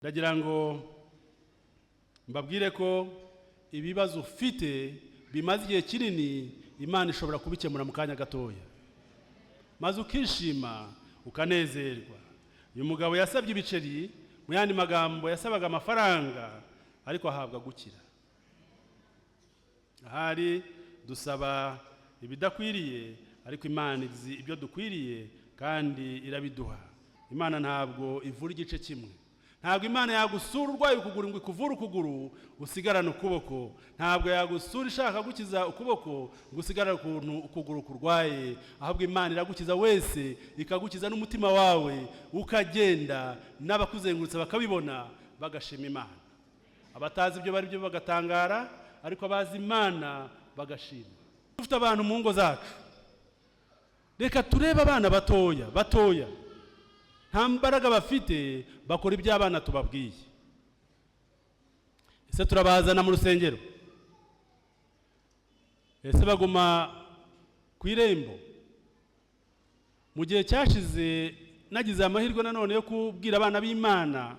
Ndagira ngo mbabwire ko ibibazo ufite bimaze igihe kinini, Imana ishobora kubikemura mu kanya gatoya, maze ukishima, ukanezerwa. Uyu mugabo yasabye ibiceri, mu yandi magambo yasabaga amafaranga, ariko ahabwa gukira. Ahari dusaba ibidakwiriye, ariko Imana izi ibyo dukwiriye kandi irabiduha. Imana ntabwo ivura igice kimwe. Ntabwo Imana yagusura urwaye ukuguru ngo ikuvure ukuguru usigarane ukuboko. Ntabwo yagusura ishaka gukiza ukuboko ngo usigarane ukuntu ukuguru kurwaye. Ahubwo Imana iragukiza wese, ikagukiza n'umutima wawe ukagenda, n'abakuzengurutse bakabibona, bagashima Imana. Abatazi ibyo bari byo bagatangara, ariko abazi Imana bagashima. Dufite abantu mu ngo zacu. Reka turebe abana batoya batoya, nta mbaraga bafite, bakora ibyo abana tubabwiye. Ese turabazana mu rusengero? Ese baguma ku irembo? Mu gihe cyashize nagize amahirwe nanone yo kubwira abana b'Imana.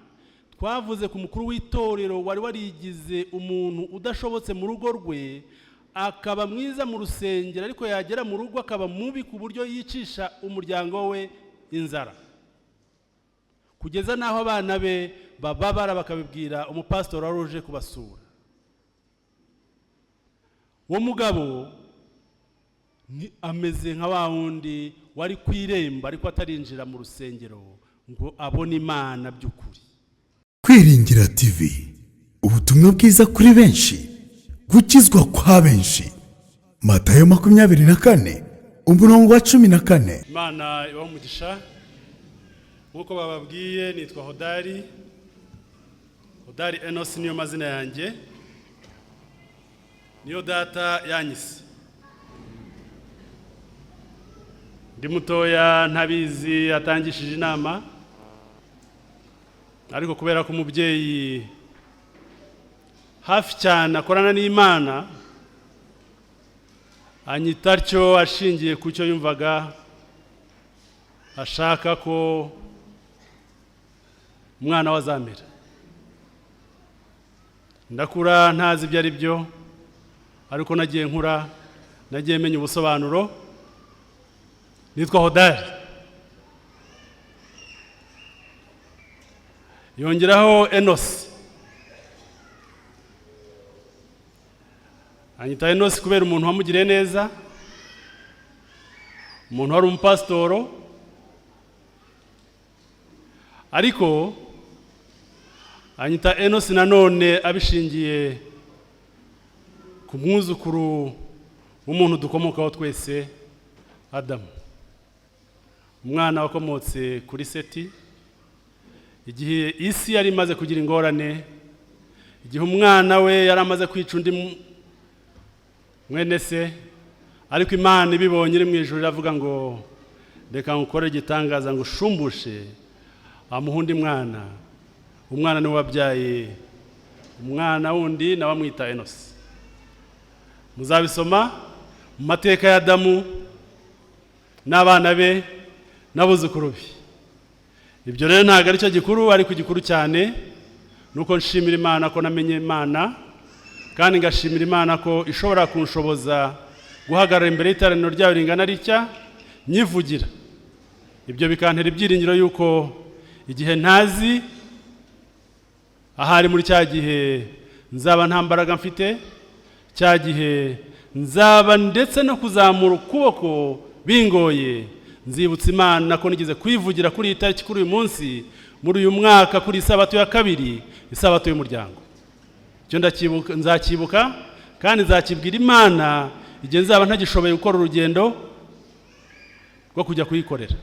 Twavuze ku mukuru w'itorero wari warigize umuntu udashobotse mu rugo rwe, akaba mwiza mu rusengero, ariko yagera mu rugo akaba mubi ku buryo yicisha umuryango we inzara, kugeza n'aho abana be bababara bakabibwira umupasitori wari uje kubasura. Uwo mugabo ni ameze nka wa wundi wari ku irembo ariko atarinjira mu rusengero ngo abone Imana by'ukuri. Kwiringira TV, ubutumwa bwiza kuri benshi, gukizwa kwa benshi. Matayo 24, umurongo wa 14. Imana ibahe umugisha. Nk'uko bababwiye, nitwa Hodari, Hodari Enosi niyo mazina yanjye, niyo data yanyise. Ndi mutoya ntabizi, atangishije inama, ariko kubera ko umubyeyi hafi cyane akorana n'Imana, anyita atyo ashingiye ku cyo yumvaga ashaka ko umwana we azamera. Ndakura ntazi ibyo ari byo, ariko nagiye nkura nagiye menya ubusobanuro. Nitwa Hodari, yongeraho Enosi, anyita Enosi kubera umuntu wamugiriye neza, umuntu wari umupasitoro, ariko anyita Enosi nanone abishingiye ku mwuzukuru w'umuntu dukomokaho twese, Adamu, umwana wakomotse kuri Seti. Igihe isi yari imaze kugira ingorane, igihe umwana we yari amaze kwica undi mwene se, ariko Imana ibibonye iri mu ijuru iravuga ngo reka ngukore igitangaza ngo ushumbushe, amuha undi mwana. Umwana niwe wabyaye umwana wundi, nawe amwita Enosi. Muzabisoma mu mateka ya Adamu n'abana be n'abuzukuru be. Ibyo rero ntabwo aricyo gikuru, ariko igikuru cyane nuko nshimira Imana ko namenye Imana, kandi ngashimira Imana ko ishobora kunshoboza guhagarara imbere y'iteraniro ryayo ringana ritya nyivugira. Ibyo bikantera ibyiringiro yuko igihe ntazi ahari muri cya gihe nzaba nta mbaraga mfite, cya gihe nzaba ndetse no kuzamura ukuboko bingoye, nzibutsa Imana ko nigeze kwivugira kuri iyi tariki, kuri uyu munsi, muri uyu mwaka, kuri isabato ya kabiri, isabato y'umuryango. Icyo ndacyibuka, nzacyibuka kandi nzakibwira Imana igihe nzaba ntagishoboye gukora urugendo rwo kujya kuyikorera.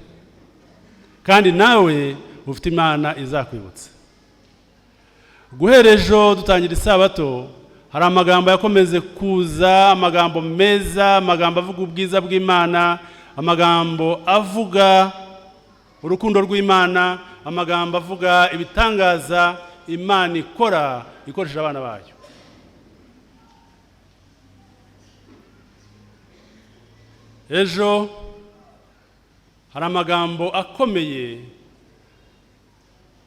Kandi nawe ufite Imana izakwibutsa. Guhera ejo dutangira isabato, hari amagambo yakomeze kuza, amagambo meza, amagambo avuga ubwiza bw'Imana, amagambo avuga urukundo rw'Imana, amagambo avuga ibitangaza Imana ikora ikoresheje abana bayo. Ejo hari amagambo akomeye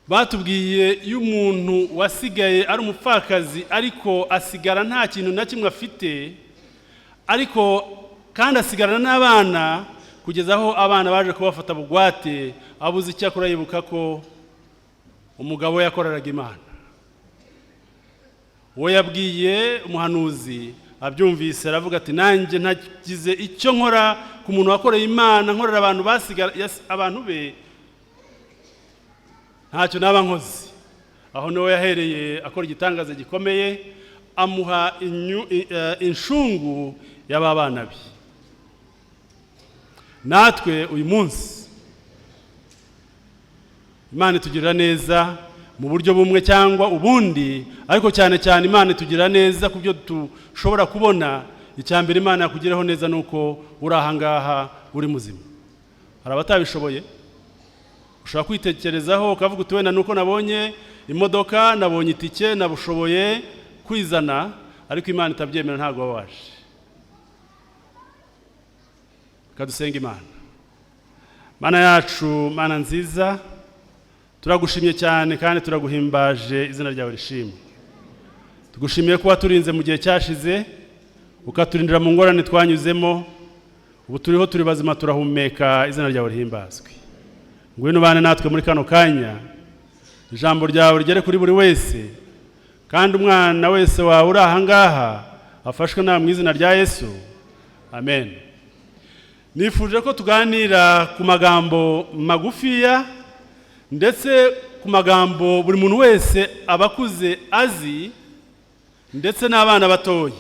Batubwiye iyo umuntu wasigaye ari umupfakazi, ariko asigara nta kintu na kimwe afite, ariko kandi asigarana n'abana, kugeza aho abana baje kubafata bugwate, abuze icyo akora, yibuka ko umugabo we yakoreraga Imana. Uwo yabwiye umuhanuzi abyumvise, aravuga ati: "Nanjye ntagize icyo nkora ku muntu wakoreye Imana, nkorera abantu basigara abantu be, ntacyo naba nkoze." Aho niho yahereye akora igitangaza gikomeye, amuha inshungu y'aba bana be. Natwe uyu munsi Imana itugirira neza mu buryo bumwe cyangwa ubundi, ariko cyane cyane Imana itugirira neza ku byo dushobora kubona. Icya mbere Imana yakugiraho neza ni uko uri aha ngaha, uri muzima. Hari abatabishoboye. Ushobora kwitekerezaho ukavuga uti: "Wenda nuko nabonye imodoka, nabonye itike, nabushoboye kwizana." Ariko Imana itabyemera, ntabwo waba waje. Reka dusenge Imana. Mana yacu, Mana nziza, turagushimye cyane kandi turaguhimbaje, izina ryawe rishimwe. Tugushimiye kuba turinze mu gihe cyashize, ukaturindira mu ngorane twanyuzemo. Ubu turiho, turi bazima, turahumeka, izina ryawe rihimbazwe. Ngwino ubane natwe muri kano kanya, ijambo ryawe rigere kuri buri wese, kandi umwana wese wawe uri aha ngaha afashwe nawe, mu izina rya Yesu, amen. Nifuje ko tuganira ku magambo magufiya, ndetse ku magambo buri muntu wese abakuze azi, ndetse n'abana batoya.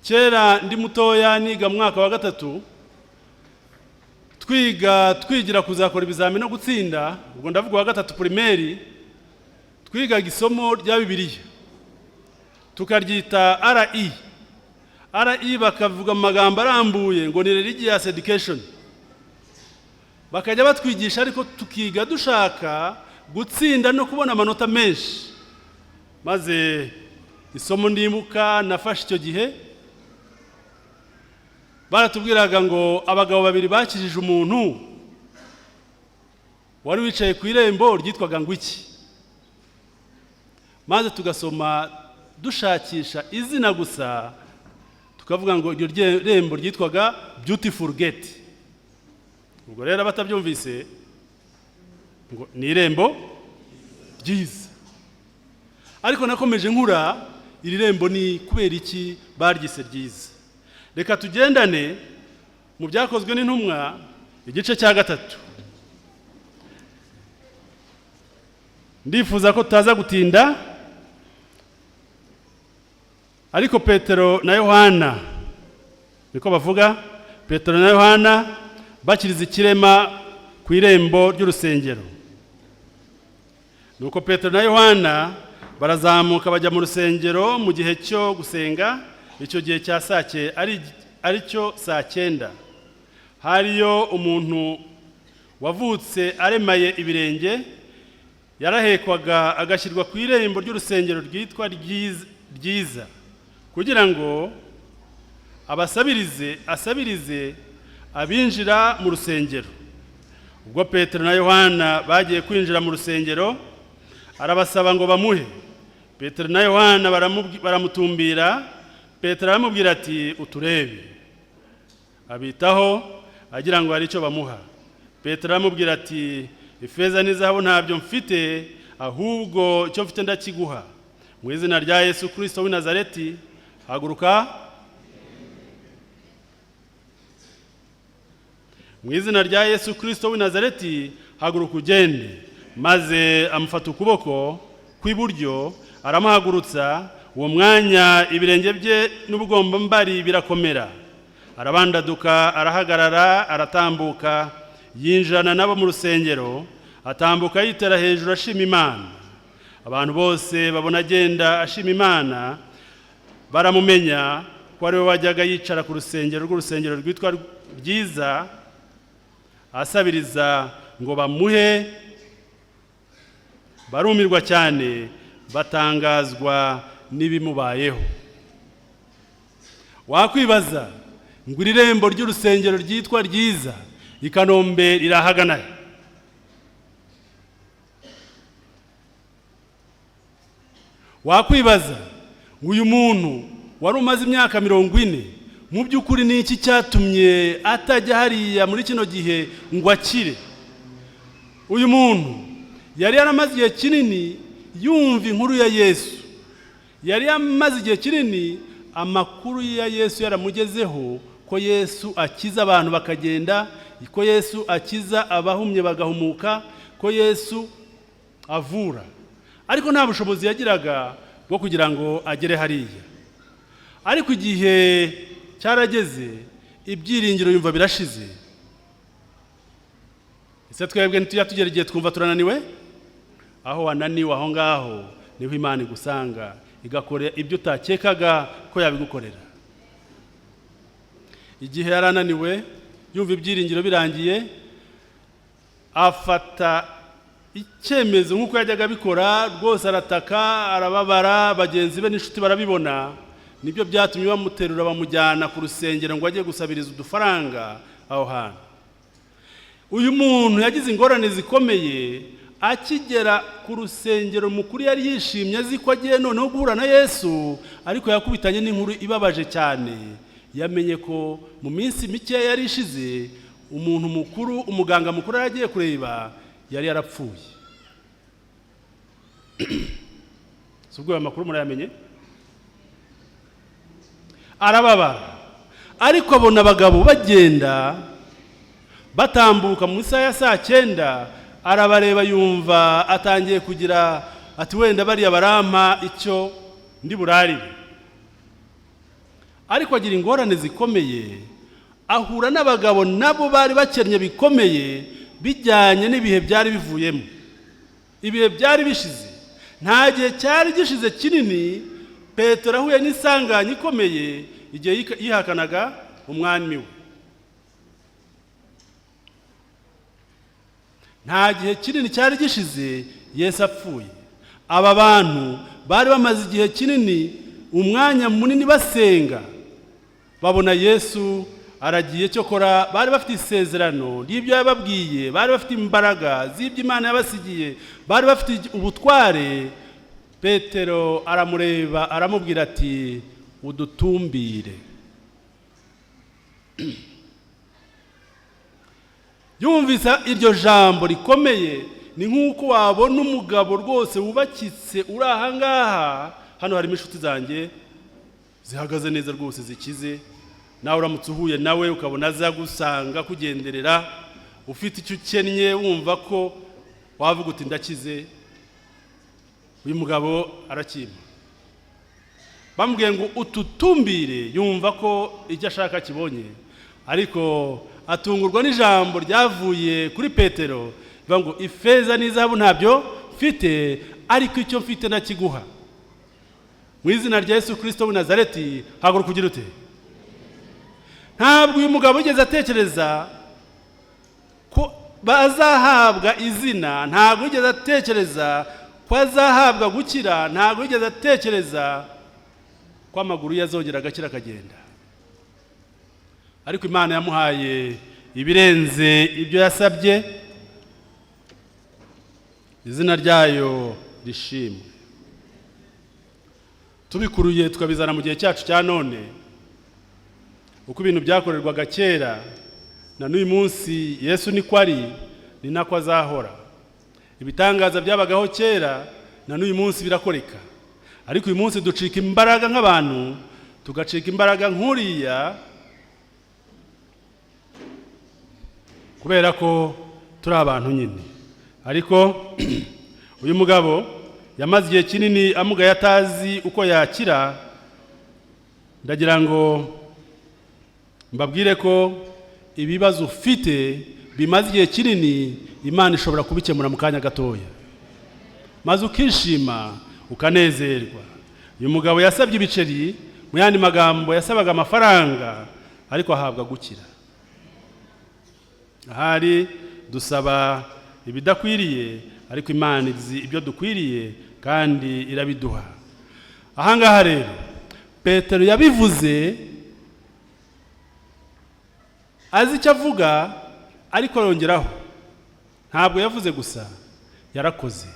Kera ndi mutoya, niga mu mwaka wa gatatu, twiga twigira kuzakora ibizamini no gutsinda, ubwo ndavuga uwa gatatu primaire, twigaga isomo rya Bibiliya tukaryita RE. RE bakavuga mu magambo arambuye ngo ni religious education. Bakajya batwigisha, ariko tukiga dushaka gutsinda no kubona amanota menshi. Maze isomo ndibuka nafashe icyo gihe, baratubwiraga ngo abagabo babiri bakijije umuntu wari wicaye ku irembo ryitwaga ngo iki? Maze tugasoma dushakisha izina gusa, tukavuga ngo iryo rembo ryitwaga Beautiful Gate. Ubwo rero abatabyumvise ngo ni irembo ryiza. Ariko nakomeje nkura, iri rembo ni kubera iki baryise ryiza? Reka tugendane mu Byakozwe n'Intumwa, igice cya 3. Ndifuza ko tutaza gutinda, ariko Petero na Yohana, niko bavuga, Petero na Yohana bakiriza ikirema ku irembo ry'urusengero. Nuko Petero na Yohana barazamuka bajya mu rusengero mu gihe cyo gusenga, icyo gihe cya saa ari cyo saa 9. Hariyo umuntu wavutse aremaye ibirenge, yarahekwaga agashyirwa ku irembo ry'urusengero rwitwa Ryiza, kugira ngo abasabirize, asabirize abinjira mu rusengero. Ubwo Petero na Yohana bagiye kwinjira mu rusengero, arabasaba ngo bamuhe. Petero na Yohana baramutumbira. Petero aramubwira ati: "Uturebe." Abitaho agira ngo hari icyo bamuha. Petero aramubwira ati: "Ifeza n'izahabu ntabyo mfite, ahubwo icyo mfite ndakiguha. Mu izina rya Yesu Kirisito w'i Nazareti, haguruka. Mu izina rya Yesu Kirisito w'i Nazareti, haguruka ugende." Maze amufata ukuboko kw'iburyo, aramuhagurutsa. Uwo mwanya ibirenge bye n'ubugombambari birakomera, arabandaduka, arahagarara, aratambuka, yinjirana nabo mu rusengero, atambuka yitera hejuru, ashima Imana. Abantu bose babona agenda ashima Imana, baramumenya ko ari we wajyaga yicara ku rusengero rw'urusengero rwitwa Ryiza, asabiriza ngo bamuhe. Barumirwa cyane, batangazwa n'ibimubayeho. Wakwibaza ngo iri rembo ry'urusengero ryitwa Ryiza i Kanombe rirahagana he? Wakwibaza ngo uyu muntu wari umaze imyaka 40, mu by'ukuri ni iki cyatumye atajya hariya muri kino gihe ngo akire? Uyu muntu yari yaramaze igihe kinini yumva inkuru ya Yesu, yari yamaze igihe kinini amakuru ya Yesu yaramugezeho, ko Yesu akiza abantu bakagenda, ko Yesu akiza abahumye bagahumuka, ko Yesu avura, ariko nta bushobozi yagiraga bwo kugira ngo agere hariya. Ariko igihe cyarageze, ibyiringiro yumva birashize. Ese twebwe ntitujya tugera igihe twumva turananiwe? Aho wananiwe, aho ngaho niho Imana igusanga, igakora ibyo utakekaga ko yabigukorera. Igihe yari ananiwe, yumva ibyiringiro birangiye, afata icyemezo nk'uko yajyaga abikora rwose, arataka, arababara, bagenzi be n'inshuti barabibona. Nibyo byatumye bamuterura, bamujyana ku rusengero ngo ajye gusabiriza udufaranga aho hantu. Uyu muntu yagize ingorane zikomeye. Akigera ku rusengero mukuru, yari yishimye, azi ko agiye noneho guhura na Yesu, ariko yakubitanye n'inkuru ibabaje cyane. Yamenye ko mu minsi mike yari ishize, umuntu mukuru, umuganga mukuru yari agiye kureba, yari yarapfuye. Si ubwo ayo makuru murayamenye? Arababara, ariko abona abagabo bagenda batambuka mu isaha ya saa 9, arabareba, yumva atangiye kugira ati: "Wenda bariya barampa icyo ndi burarire." Ariko agira ingorane zikomeye, ahura n'abagabo nabo bari bakennye bikomeye, bijyanye n'ibihe byari bivuyemo, ibihe byari bishize. Nta gihe cyari gishize kinini Petero ahuye n'isanganya ikomeye, igihe yihakanaga Umwami we. Nta gihe kinini cyari gishize Yesu apfuye. Aba bantu bari bamaze igihe kinini, umwanya munini basenga, babona Yesu aragiye. Cyokora bari bafite isezerano ry'ibyo yababwiye, bari bafite imbaraga z'ibyo Imana yabasigiye, bari bafite ubutware. Petero aramureba, aramubwira ati: "Udutumbire." Yumvise iryo jambo rikomeye, ni nk'uko wabona umugabo rwose wubakitse uri aha ngaha. Hano harimo inshuti zanjye zihagaze neza rwose, zikize. Nawe uramutse uhuye nawe, ukabona aza gusanga kugenderera, ufite icyo ukennye, wumva ko wavuga uti: "Ndakize, uyu mugabo arakimpa." Bamubwiye ngo ututumbire, yumva ko icyo ashaka akibonye, ariko atungurwa n'ijambo ryavuye kuri Petero rivuga ngo: "Ifeza n'izahabu ntabyo mfite, ariko icyo mfite ndakiguha. Mu izina rya Yesu Kirisito w'i Nazareti, haguruka ugira ute." Ntabwo uyu mugabo yigeze atekereza ko bazahabwa izina, ntabwo yigeze atekereza ko azahabwa gukira, ntabwo yigeze atekereza ko amaguru ye azongera agakira akagenda, ariko Imana yamuhaye ibirenze ibyo yasabye. Izina ryayo rishimwe. Tubikuruye tukabizana mu gihe cyacu cya none, uko ibintu byakorerwaga kera na n'uyu munsi, Yesu niko ari, ni nako azahora. Ibitangaza byabagaho kera na n'uyu munsi birakoreka, ariko uyu munsi ducika imbaraga nk'abantu, tugacika imbaraga nk'uriya, kubera ko turi abantu nyine. Ariko uyu mugabo yamaze igihe kinini amugaye, atazi uko yakira. Ndagira ngo mbabwire ko ibibazo ufite bimaze igihe kinini, Imana ishobora kubikemura mu kanya gatoya, maze ukishima, ukanezerwa. Uyu mugabo yasabye ibiceri, mu yandi magambo yasabaga amafaranga, ariko ahabwa gukira. Ahari dusaba ibidakwiriye, ariko Imana izi ibyo dukwiriye kandi irabiduha. Ahangaha rero Petero yabivuze azi icyo avuga, ariko yongeraho, ntabwo yavuze gusa, yarakoze.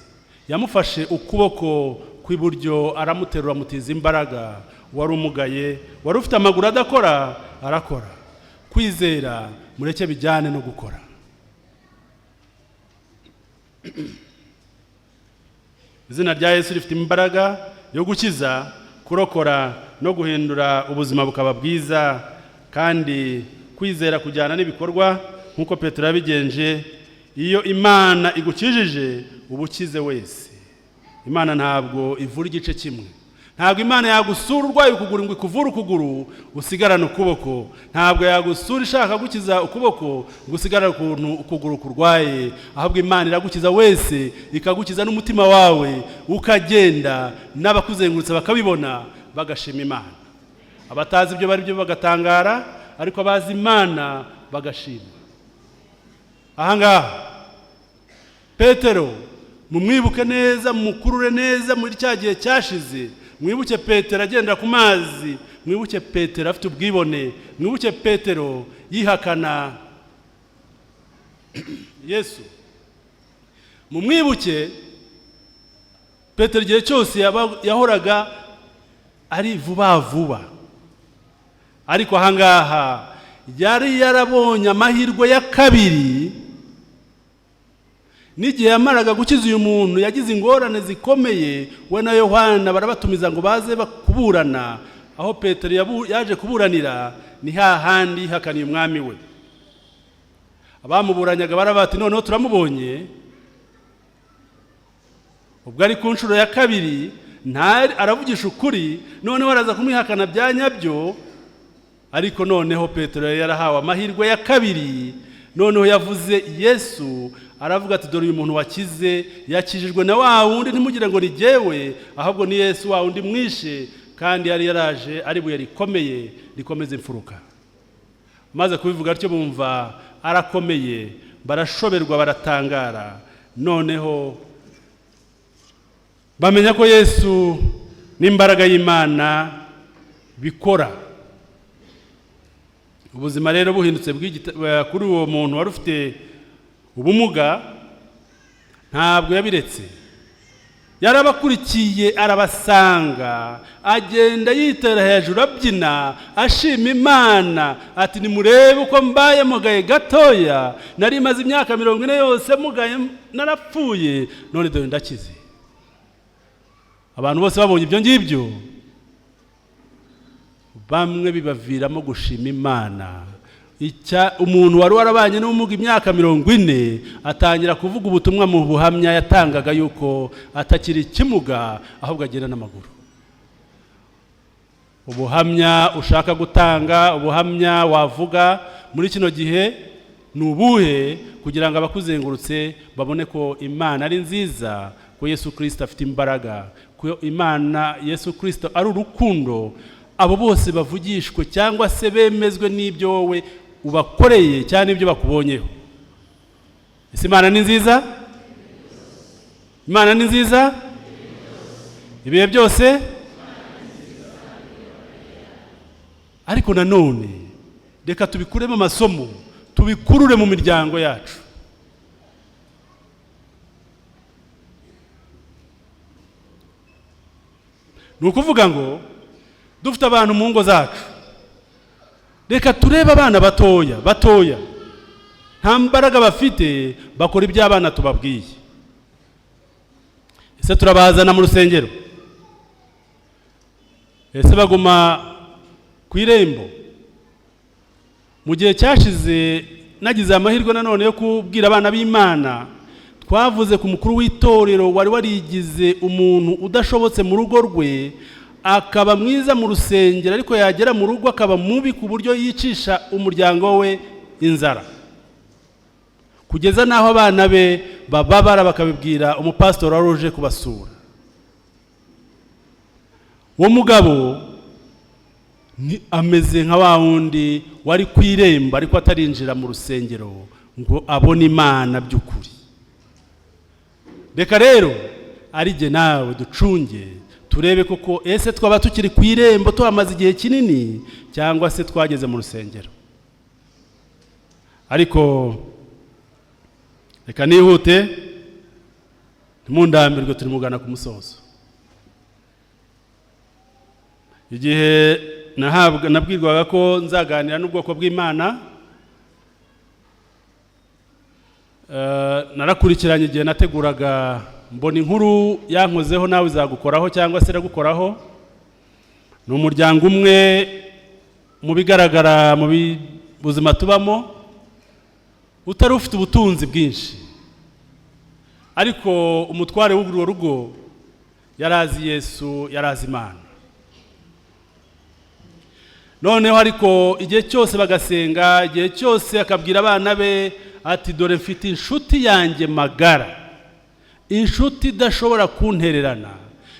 Yamufashe ukuboko kw'iburyo, aramuterura, amutiza imbaraga. Wari umugaye, wari ufite amaguru adakora, arakora. Kwizera mureke bijyane no gukora. Izina rya Yesu rifite imbaraga yo gukiza, kurokora no guhindura ubuzima bukaba bwiza. Kandi kwizera kujyana n'ibikorwa nk'uko Petero yabigenje. Iyo Imana igukijije, uba ukize wese. Imana ntabwo ivura igice kimwe. Ntabwo Imana yagusura urwaye ukuguru ngo ikuvure ukuguru usigarane ukuboko. Ntabwo yagusura ishaka gukiza ukuboko ngo usigarane ukuntu ukuguru kurwaye. Ahubwo Imana iragukiza wese, ikagukiza n'umutima wawe ukagenda, n'abakuzengurutse bakabibona, bagashima Imana. Abatazi ibyo bari byo bagatangara, ariko abazi Imana bagashima. Ahangaha Petero mumwibuke neza, mukurure neza muri cya gihe cyashize. Mwibuke Petero agenda ku mazi, mwibuke Petero afite ubwibone, mwibuke Petero yihakana Yesu. Mumwibuke Petero igihe cyose yahoraga ari vuba vuba, ariko ahangaha yari yarabonye amahirwe ya kabiri. N'igihe yamaraga gukiza uyu muntu, yagize ingorane zikomeye. We na Yohana barabatumiza ngo baze kuburana. Aho Petero yaje kuburanira ni hahandi yihakaniye umwami we. Abamuburanyaga barabati: "Noneho turamubonye." Ubwo ari ku nshuro ya kabiri aravugisha ukuri, noneho araza kumwihakana bya nyabyo. Ariko noneho Petero yari yarahawe amahirwe ya kabiri. Noneho yavuze Yesu, aravuga ati: "Dore uyu muntu wakize yakijijwe na wa wundi. Ntimugire ngo ni jyewe, ahubwo ni Yesu wa wundi mwishe." Kandi yari yaraje ari ibuye rikomeye rikomeza imfuruka. Maze kubivuga atyo, bumva arakomeye, barashoberwa, baratangara. Noneho bamenya ko Yesu n'imbaraga y'Imana bikora. Ubuzima rero buhindutse kuri uwo muntu wari ufite ubumuga. Ntabwo yabiretse, yarabakurikiye, arabasanga, agenda yitera hejuru, abyina, ashima Imana, ati: "Nimurebe uko mbaye mugaye gatoya. Nari maze imyaka 40 yose mugaye, narapfuye, none dore ndakize." Abantu bose babonye ibyo ngibyo, bamwe bibaviramo gushima Imana. Umuntu wari warabanye n'ubumuga imyaka 40 atangira kuvuga ubutumwa mu buhamya yatangaga yuko atakiri ikimuga, ahubwo agenda n'amaguru. Ubuhamya ushaka gutanga, ubuhamya wavuga muri kino gihe ni ubuhe, kugira ngo abakuzengurutse babone ko Imana ari nziza, ko Yesu Kirisito afite imbaraga, ko Imana Yesu Kirisito ari urukundo? Abo bose bavugishwe cyangwa se bemezwe n'ibyo wowe ubakoreye cyangwa n'ibyo bakubonyeho. Ese Imana ni nziza? Imana ni nziza ibihe byose. Ariko nanone reka tubikuremo amasomo, tubikurure mu miryango yacu. Ni ukuvuga ngo dufite abantu mu ngo zacu. Reka turebe abana batoya batoya, nta mbaraga bafite, bakora ibyo abana tubabwiye. Ese turabazana mu rusengero? Ese baguma ku irembo? Mu gihe cyashize nagize amahirwe nanone yo kubwira abana b'Imana. Twavuze ku mukuru w'itorero wari warigize umuntu udashobotse mu rugo rwe, akaba mwiza mu rusengero, ariko yagera mu rugo akaba mubi ku buryo yicisha umuryango we inzara, kugeza n'aho abana be bababara bakabibwira umupasitori wari uje kubasura. Uwo mugabo ni ameze nka wa wundi wari ku irembo ariko atarinjira mu rusengero ngo abone Imana by'ukuri. Reka rero ari jye nawe ducunge, turebe koko ese twaba tukiri ku irembo tuhamaze igihe kinini, cyangwa se twageze mu rusengero. Ariko reka nihute, ntimundambirwe, turi mugana ku musozo. Igihe nahabwa nabwirwaga ko nzaganira n'ubwoko bw'Imana, narakurikiranye igihe nateguraga, mbona inkuru yankozeho, nawe izagukoraho cyangwa se iragukoraho. Ni umuryango umwe mu bigaragara mu buzima tubamo utari ufite ubutunzi bwinshi, ariko umutware w'urwo rugo yari azi Yesu, yari azi Imana. Noneho ariko igihe cyose bagasenga, igihe cyose akabwira abana be ati: "Dore mfite inshuti yanjye magara, inshuti idashobora kuntererana,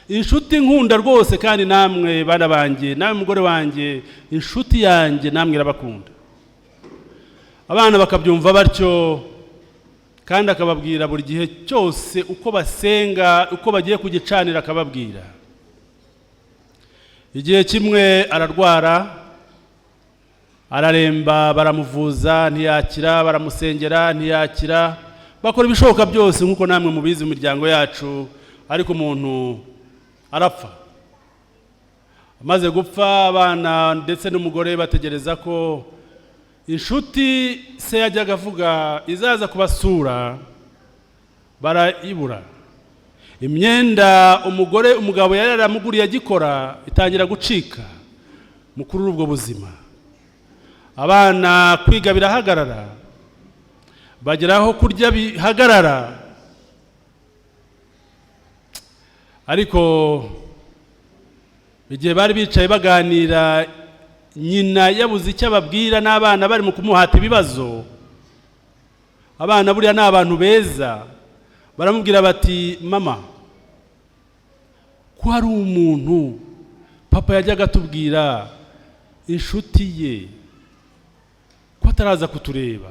inshuti nkunda rwose, kandi namwe bana banjye, nawe mugore wanjye, inshuti yanjye namwe irabakunda." Abana bakabyumva batyo, kandi akababwira buri gihe cyose uko basenga, uko bagiye kugicanira, akababwira. Igihe kimwe ararwara, araremba, baramuvuza ntiyakira, baramusengera ntiyakira, bakora ibishoboka byose nk'uko namwe mubizi mu miryango yacu, ariko umuntu arapfa. Amaze gupfa, abana ndetse n'umugore bategereza ko inshuti se yajyaga avuga izaza kubasura, barayibura. Imyenda umugore umugabo yari yaramuguriye agikora itangira gucika. Mukuru ubwo buzima, abana kwiga birahagarara, bagera aho kurya bihagarara. Ariko igihe bari bicaye baganira, nyina yabuze icyo ababwira n'abana bari mu kumuhata ibibazo, abana buriya ni abantu beza, baramubwira bati: "Mama, ko hari umuntu papa yajyaga atubwira, inshuti ye, ko ataraza kutureba?"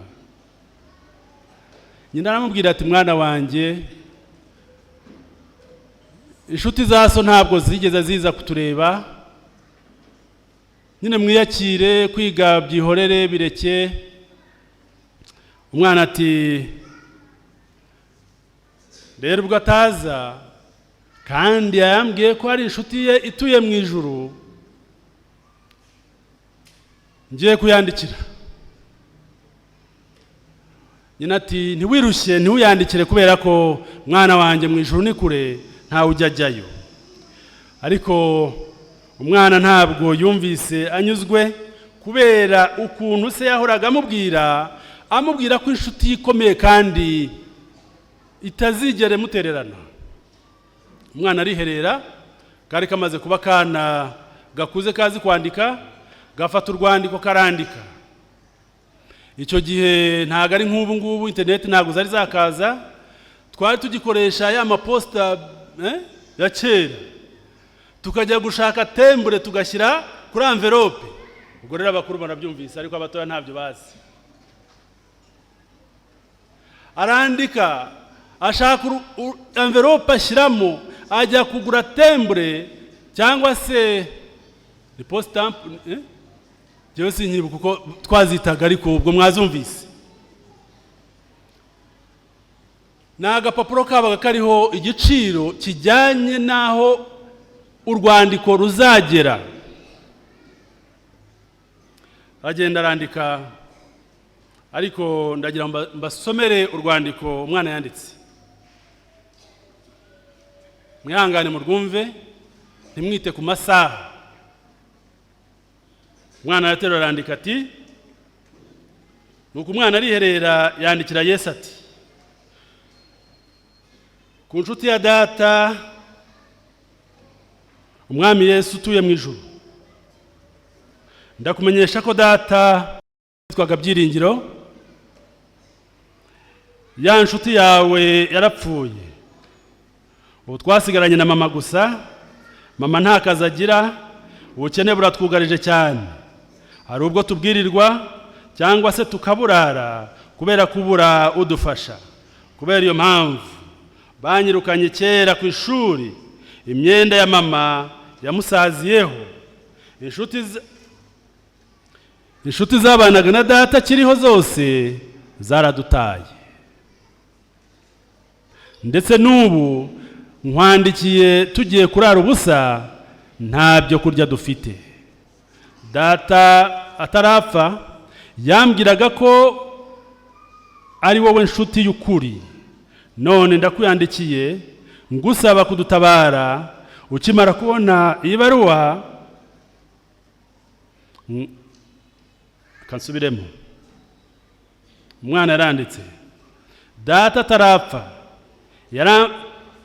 Nyina aramubwira ati: "Mwana wanjye, inshuti za so ntabwo zigeze ziza kutureba. Nyine mwiyakire, kwiga byihorere, bireke." Umwana ati: "Rero ubwo ataza kandi yambwiye ko hari inshuti ye ituye mu ijuru, ngiye kuyandikira." Nyina ati: "Ntiwirushye, ntiwuyandikire, kubera ko mwana wanjye, mu ijuru ni kure, ntawe ujya ajyayo." Ariko umwana ntabwo yumvise anyuzwe, kubera ukuntu se yahoraga amubwira ko inshuti ye ikomeye kandi itazigera imutererana. Umwana ariherera, kari kamaze kuba akana gakuze kazi kwandika, gafata urwandiko karandika. Icyo gihe ntabwo ari nk'ubu ngubu, interineti ntabwo zari zakaza, twari tugikoresha ya maposita ya kera, tukajya gushaka tembure tugashyira kuri enveloppe. Ubwo rero abakuru barabyumvise, ariko abatoya ntabyo bazi. Arandika, ashaka enveloppe ashyiramo, ajya kugura tembure cyangwa se ni posita, njyewe sinkibuka uko twazitaga, ariko ubwo mwazumvise. Ni agapapuro kabaga kariho igiciro kijyanye n'aho urwandiko ruzagera. Aragenda arandika, ariko ndagira ngo mbasomere urwandiko umwana yanditse. Mwihangane murwumve, ntimwite ku masaha. Umwana araterura arandika ati, nuko umwana ariherera yandikira Yesu ati: "Ku nshuti ya data, Umwami Yesu utuye mu ijuru, ndakumenyesha ko data witwaga Byiringiro, ya nshuti yawe, yarapfuye. Ubu twasigaranye na mama gusa. Mama nta kazi agira, ubukene buratwugarije cyane. Hari ubwo tubwirirwa cyangwa se tukaburara kubera kubura udufasha. Kubera iyo mpamvu banyirukanye kera ku ishuri. Imyenda ya mama yamusaziyeho. Inshuti zabanaga na data akiriho zose zaradutaye. Ndetse n'ubu nkwandikiye tugiye kurara ubusa." Nta byo kurya dufite. Data atarapfa yambwiraga ko ari wowe nshuti y'ukuri. None ndakwiyandikiye ngusaba kudutabara. Ukimara kubona iyi baruwa, kansubiremo. Umwana yaranditse: data atarapfa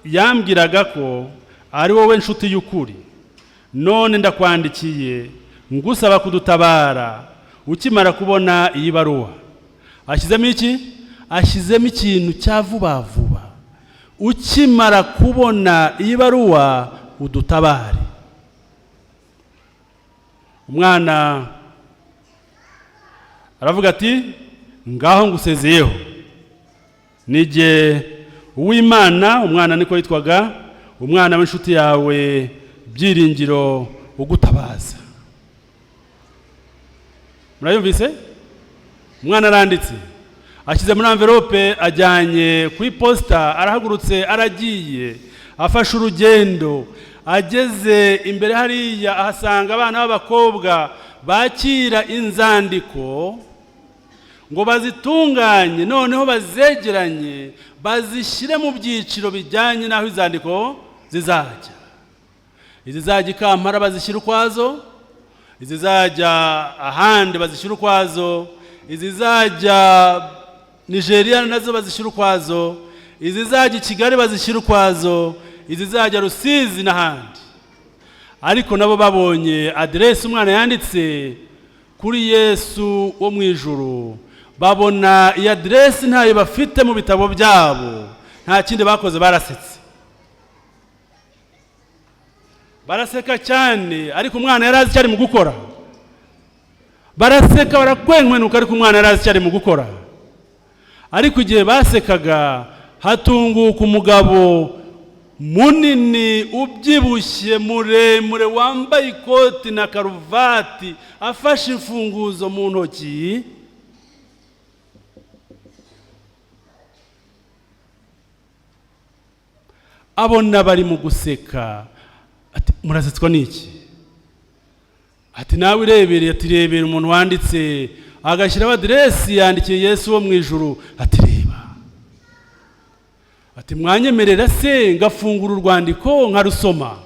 yambwiraga ko ari wowe nshuti y'ukuri. None ndakwandikiye ngusaba kudutabara. Ukimara kubona iyi baruwa, ashyizemo iki? Ashyizemo ikintu cya vuba vuba. Ukimara kubona iyi baruwa, udutabare. Umwana aravuga ati: ngaho ngusezeyeho, nijye Uwimana. Umwana niko yitwaga, umwana w'inshuti yawe Byiringiro ugutabaza. Murayumvise? Umwana aranditse, ashyize muri envelope, ajyanye ku iposita, arahagurutse, aragiye, afashe urugendo. Ageze imbere hariya, ahasanga abana b'abakobwa bakira inzandiko ngo bazitunganye, noneho bazegeranye, bazishyire mu byiciro bijyanye n'aho izandiko zizajya. Izizajya i Kampala bazishyira ukwazo, izizajya ahandi bazishyira ukwazo, izizajya Nigeria nazo bazishyira ukwazo, izizajya i Kigali bazishyira ukwazo, izizajya Rusizi n'ahandi. Ariko nabo babonye aderesi umwana yanditse kuri Yesu wo mu ijuru, babona iyi aderesi ntayo bafite mu bitabo byabo. Nta kindi bakoze, barasetse, baraseka cyane. Ariko umwana yari azi icyo ari mu gukora. Baraseka, barakwenkwenuka, ariko umwana yari azi icyo ari mu gukora. Ariko igihe basekaga, hatunguka umugabo munini, ubyibushye, muremure, wambaye ikoti na karuvati, afashe imfunguzo mu ntoki. Abona bari mu guseka, ati: murasetswa n'iki? Ati: nawe irebere. Ati: rebera umuntu wanditse agashyiraho aderesi, yandikiye Yesu wo mu ijuru. Ati: reba. Ati: mwanyemerera se ngafungura urwandiko nkarusoma?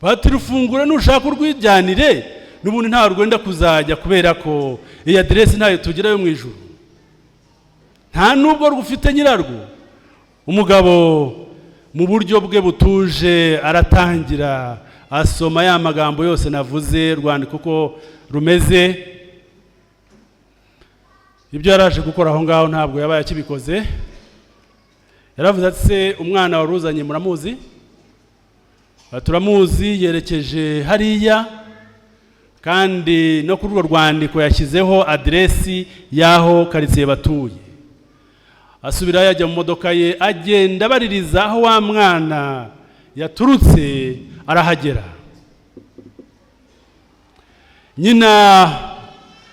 Bati: rufungure nushaka urwijyanire, n'ubundi nta rwenda kuzajya, kubera ko iyi aderesi ntayo tugira yo mu ijuru, nta nubwo rufite nyirarwo. Umugabo mu buryo bwe butuje aratangira asoma ya magambo yose navuze, rwandiko uko rumeze. Ibyo yaraje gukora aho ngaho ntabwo yabaye akibikoze. Yaravuze ati: se umwana wari uzanye muramuzi? Turamuzi, yerekeje hariya, kandi no kuri urwo rwandiko yashyizeho aderesi y'aho karitsiye batuye. Asubirayo, ajya mu modoka ye, agenda abaririza aho wa mwana yaturutse, arahagera. Nyina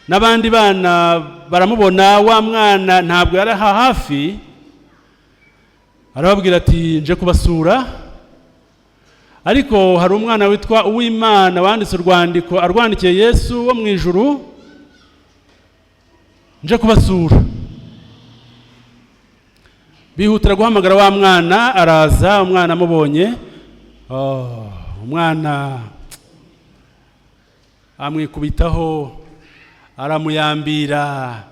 n'abandi bana baramubona. Wa mwana ntabwo yari aha hafi. Arababwira ati: nje kubasura, ariko hari umwana witwa Uwimana wanditse urwandiko arwandikiye Yesu wo mu ijuru, nje kubasura. Bihutira guhamagara wa mwana, araza. Umwana amubonye, umwana amwikubitaho, aramuyambira,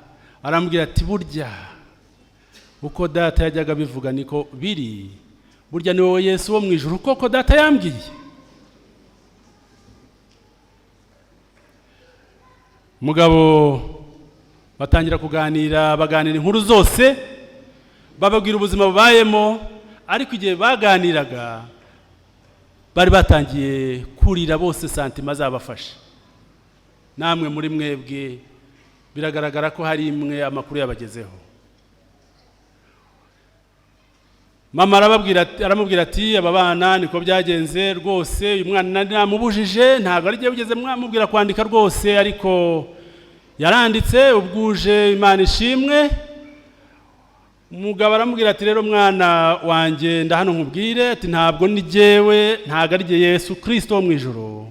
aramubwira ati: burya uko data yajyaga abivuga niko biri, burya ni wowe Yesu wo mu ijuru koko data yambwiye. Mugabo batangira kuganira, baganira inkuru zose, bababwira ubuzima bubayemo. Ariko igihe baganiraga bari batangiye kurira bose, santima zabafashe. Namwe muri mwebwe biragaragara ko hari imwe amakuru yabagezeho. Mama aramubwira ati: aba bana niko byagenze rwose, uyu mwana namubujije, ntabwo ari bugeze mwamubwira kwandika rwose, ariko yaranditse ubwuje, Imana ishimwe. Umugabo aramubwira ati: "Rero mwana wanjye, ndahano nkubwire," ati, "ntabwo ni jyewe, ntabwo ari jye Yesu Kirisito wo mu ijoro,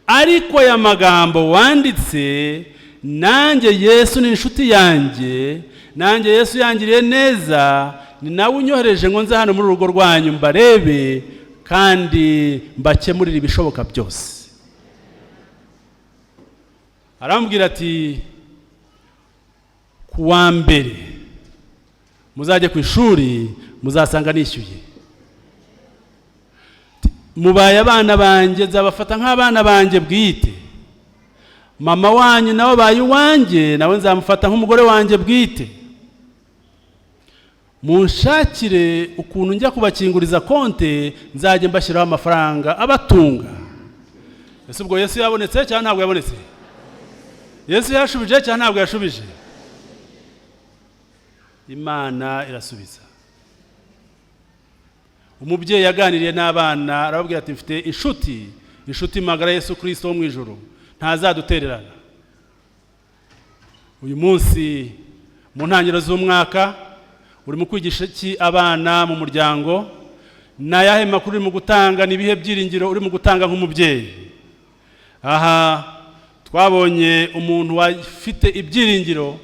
ariko aya magambo wanditse, nanjye Yesu ni inshuti yanjye, nanjye Yesu yangiriye neza, ni nawe unyohereje ngo nze hano muri urugo rwanyu mbarebe kandi mbakemurire ibishoboka byose." Arambwira ati: "Ku wa mbere muzajye ku ishuri, muzasanga nishyuye. Mubaye abana banjye, nzabafata nk'abana banjye bwite. Mama wanyu nawe abaye uwanjye, nawe nzamufata nk'umugore wanjye bwite. Munshakire ukuntu njya kubakinguriza konte, nzajya mbashyiraho amafaranga abatunga." Ese ubwo Yesu yabonetse cyangwa ntabwo yabonetse? Yesu yashubije cyangwa ntabwo yashubije? Imana irasubiza. Umubyeyi yaganiriye n'abana, arababwira ati: "Mfite inshuti, inshuti magara, Yesu Kirisito wo mu ijoro, ntazadutererana." Uyu munsi mu ntangiriro z'umwaka, urimo kwigisha iki abana mu muryango? Ni ayahe makuru urimo gutanga? Ni ibihe byiringiro urimo gutanga nk'umubyeyi? Aha twabonye umuntu ufite ibyiringiro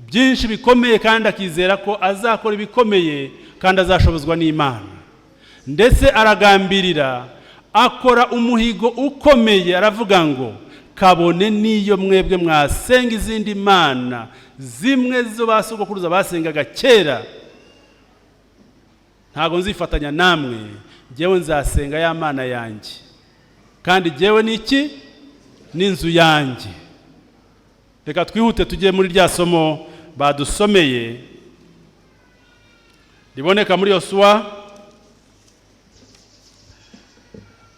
byinshi bikomeye, kandi akizera ko azakora ibikomeye kandi azashobozwa n'Imana. Ndetse aragambirira, akora umuhigo ukomeye, aravuga ngo: "Kabone n'iyo mwebwe mwasenga izindi mana zimwe zo ba sogokuruza basengaga kera, ntabwo nzifatanya namwe. Njyewe nzasenga ya Mana yanjye, kandi jyewe ni iki n'inzu yanjye." Reka twihute tujye muri rya somo badusomeye riboneka muri Yosuwa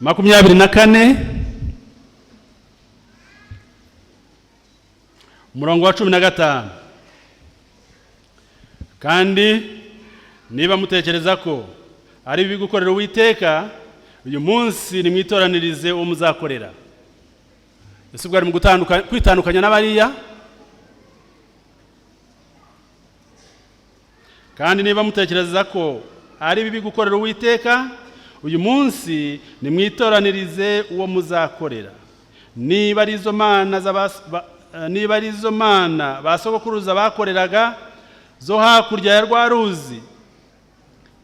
24, umurongo wa 15. "Kandi niba mutekereza ko ari bibi gukorera Uwiteka, uyu munsi nimwitoranirize uwo muzakorera." Ese ubwo ari mu kwitandukanya n'abariya? "Kandi niba mutekereza ko ari bibi gukorera Uwiteka, uyu munsi nimwitoranirize uwo muzakorera, niba ari izo mana ba sogokuruza bakoreraga zo hakurya ya rwa ruzi,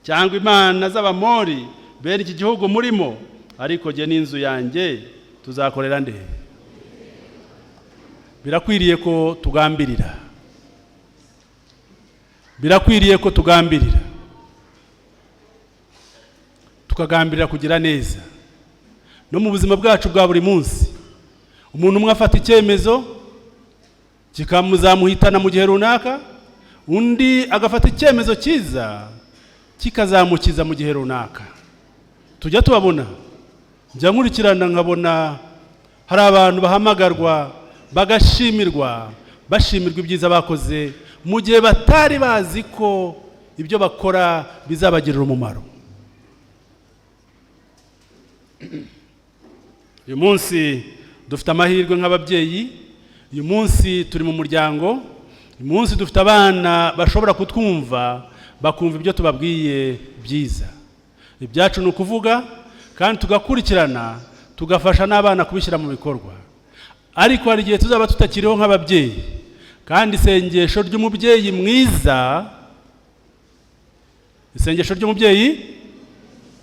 cyangwa imana z'Abamori bene iki gihugu murimo. Ariko jye n'inzu yanjye tuzakorera nde?" Birakwiriye ko tugambirira, birakwiriye ko tugambirira, tukagambirira kugira neza no mu buzima bwacu bwa buri munsi. Umuntu umwe afata icyemezo kikamuzamuhitana mu gihe runaka, undi agafata icyemezo cyiza kikazamukiza mu gihe runaka. Tujya tubabona, njya nkurikirana nkabona hari abantu bahamagarwa bagashimirwa, bashimirwa ibyiza bakoze mu gihe batari bazi ko ibyo bakora bizabagirira umumaro. Uyu munsi dufite amahirwe nk'ababyeyi, uyu munsi turi mu muryango, uyu munsi dufite abana bashobora kutwumva, bakumva ibyo tubabwiye byiza. Ibyacu ni ukuvuga kandi tugakurikirana, tugafasha n'abana kubishyira mu bikorwa. Ariko hari igihe tuzaba tutakiriho nk'ababyeyi, kandi isengesho ry'umubyeyi mwiza, isengesho ry'umubyeyi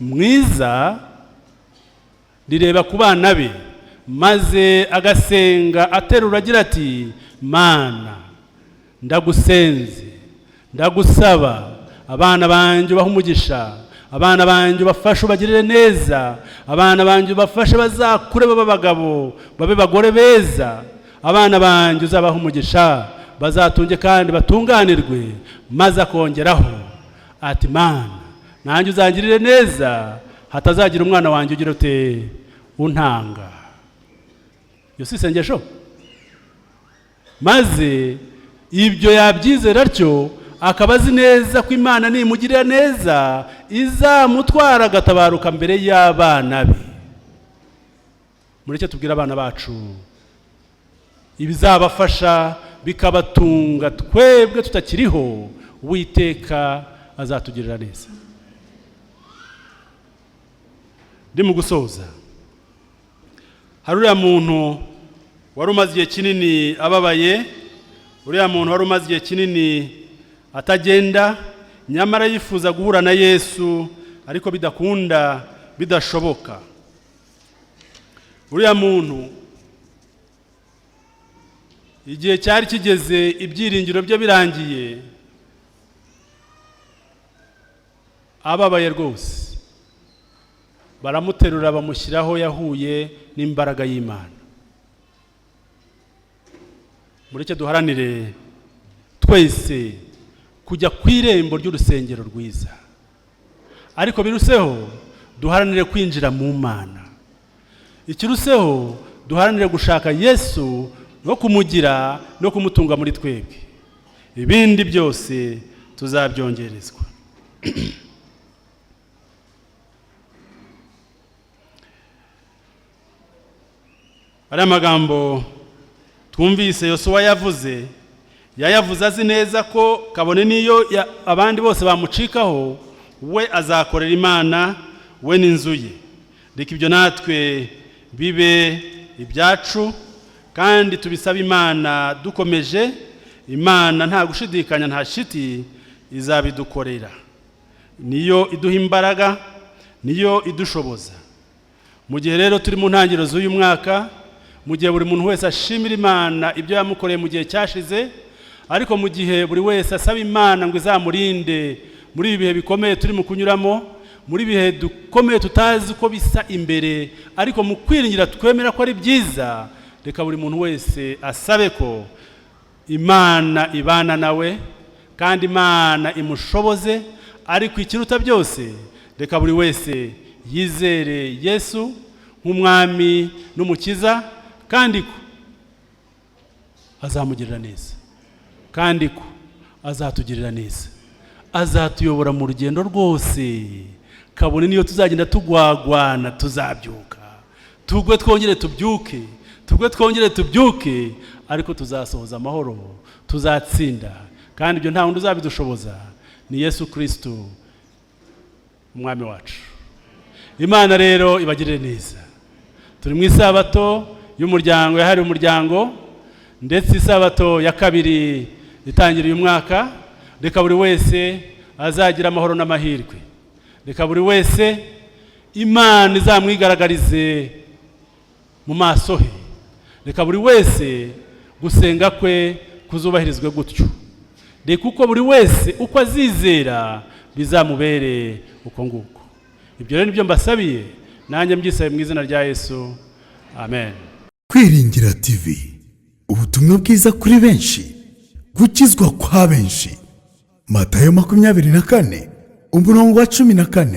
mwiza rireba ku bana be, maze agasenga aterura agira ati: "Mana, ndagusenze, ndagusaba, abana banjye ubahe umugisha, abana banjye ubafashe, ubagirire neza, abana banjye ubafashe bazakure babe abagabo, babe bagore beza, abana banjye uzabaha umugisha, bazatunge kandi batunganirwe." Maze akongeraho ati: "Mana, nanjye uzangirire neza, hatazagira umwana wanjye ugira ute untanga." Iyo si isengesho? Maze ibyo yabyizera atyo, akaba azi neza ko Imana nimugirira neza izamutwara agatabaruka mbere y'abana be. Mureke tubwire abana bacu ibizabafasha bikabatunga twebwe tutakiriho. Uwiteka azatugirira neza. Ndi mu gusoza, hari uriya muntu wari umaze igihe kinini ababaye, uriya muntu wari umaze igihe kinini atagenda, nyamara yifuza guhura na Yesu ariko bidakunda, bidashoboka. Uriya muntu igihe cyari kigeze, ibyiringiro bye birangiye, ababaye rwose, baramuterura bamushyiraho, yahuye n'imbaraga y'Imana. Mureke duharanire twese kujya ku irembo ry'urusengero rwiza, ariko biruseho duharanire kwinjira mu Mana. Ikiruseho duharanire gushaka Yesu no kumugira no kumutunga muri twebwe, ibindi byose tuzabyongerezwa. Ariya magambo twumvise Yosuwa yavuze, yayavuze azi neza ko kabone n'iyo abandi bose bamucikaho, we azakorera Imana, we n'inzu ye. Reka ibyo natwe bibe ibyacu, kandi tubisabe Imana dukomeje. Imana nta gushidikanya, nta shiti, izabidukorera. Niyo iduha imbaraga, niyo idushoboza. Mu gihe rero turi mu ntangiriro z'uyu mwaka, mu gihe buri muntu wese ashimira Imana ibyo yamukoreye mu gihe cyashize, ariko mu gihe buri wese asaba Imana ngo izamurinde muri ibi bihe bikomeye turi mu kunyuramo, muri ibihe dukomeye tutazi uko bisa imbere, ariko mu kwiringira twemera ko ari byiza, reka buri muntu wese asabe ko Imana ibana nawe kandi Imana imushoboze. Ariko ikiruta byose, reka buri wese yizere Yesu nk'umwami n'umukiza, kandi ko azamugirira neza, kandi ko azatugirira neza, azatuyobora mu rugendo rwose, kabone niyo tuzagenda tugwagwana, tuzabyuka, tugwe twongere tubyuke, tugwe twongere tubyuke, ariko tuzasohoza amahoro, tuzatsinda. Kandi ibyo nta wundi uzabidushoboza, ni Yesu Kristo umwami wacu. Imana rero ibagirire neza. Turi mu isabato y'umuryango yahariwe umuryango, ndetse isabato ya kabiri itangira uyu mwaka. Reka buri wese azagira amahoro n'amahirwe, reka buri wese Imana izamwigaragarize mu maso he, reka buri wese gusenga kwe kuzubahirizwe gutyo, reka uko buri wese uko azizera bizamubere uko nguko. Ibyo rero nibyo mbasabiye, nanjye mbyisabe mu izina rya Yesu, amen. Kwiringira TV, ubutumwa bwiza kuri benshi, gukizwa kwa benshi. Matayo 24 umurongo wa 14.